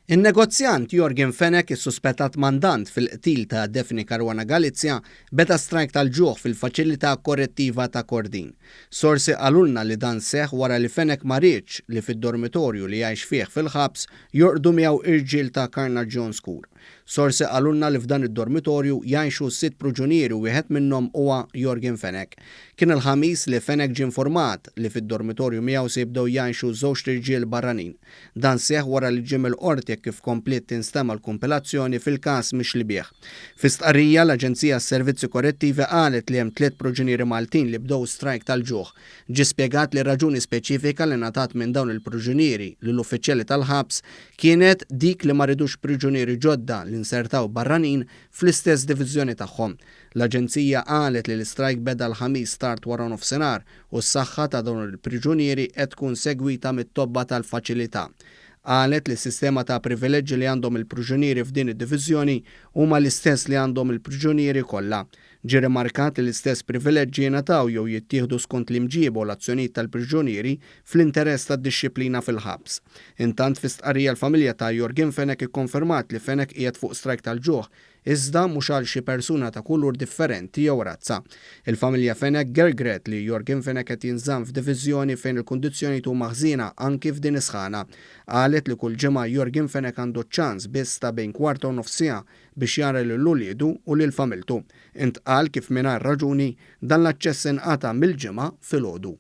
In-negozjant Yorgen Fenech, is-suspettat mandant fil-qtil ta' Daphne Caruana Galizia, beda strajk tal-ġuħ fil-faċilità korrettiva ta' Kordin. Sorsi qalulna li dan seħħ wara li Fenech ma riedx li fid-dormitorju li jgħix fih fil-ħabs jorqdu miegħu irġiel ta' karnaġġjon skur. Sorsi qalulna li f'dan id-dormitorju jgħixu sitt pruġunieri u wieħed minnhom huwa Yorgen Fenech. Kien il-Ħamis li Fenech ġie nfurmat li fid-dormitorju miegħu se jibdew jgħixu żewġt irġiel barranin. Dan seħħ wara li ġie mill-Qorti hekk kif kompliet tinstema' l-kumpilazzjoni fil-każ mixli bih. Fi stqarrija, l-Aġenzija għas-Servizzi Korrettivi qalet li hemm tliet pruġunieri Maltin li bdew strajk tal-ġuħ. Ġie spjegat li r-raġuni speċifika li ngħatat minn dawn il-pruġunieri lill-uffiċjali tal-ħabs kienet dik li ma ridux priġunieri ġodda li nsertaw barranin fl-istess diviżjoni tagħhom. L-Aġenzija qalet li l-istrajk beda l-Ħamis tard waranofsinhar u s-saħħa ta' dawn il-priġunieri qed tkun segwita mit-tobba tal-faċilità. Qalet li s-sistema ta' privileġġi li għandhom il-priġunieri f'din id-diviżjoni huma l-istess li għandhom il-priġunieri kollha. Ġie rimarkat li l-istess privileġġi jingħataw jew jittieħdu skont l-imġieba u l-azzjonijiet tal-priġunieri fl-interess tad-dixxiplina fil-ħabs. Intant fi stqarrija l-familja ta' Yorgen Fenech ikkonfermat li Fenech qiegħed fuq strajk tal-ġuħ iżda mhux għal xi persuna ta' kulur differenti jew razza. Il-familja Fenech gergret li Yorgen Fenech qed jinżamm f'diviżjoni fejn il-kundizzjonijiet huma ħżiena anki f'din is-sħana. Qalet li kull ġimgħa Yorgen Fenech għandu ċ-ċans biss ta' bejn kwarta u nofs siegħa biex jara lil uliedu u lil familtu. Intqal kif mingħajr raġuni dan l-aċċess inqata' mill-Ġimgħa filgħodu.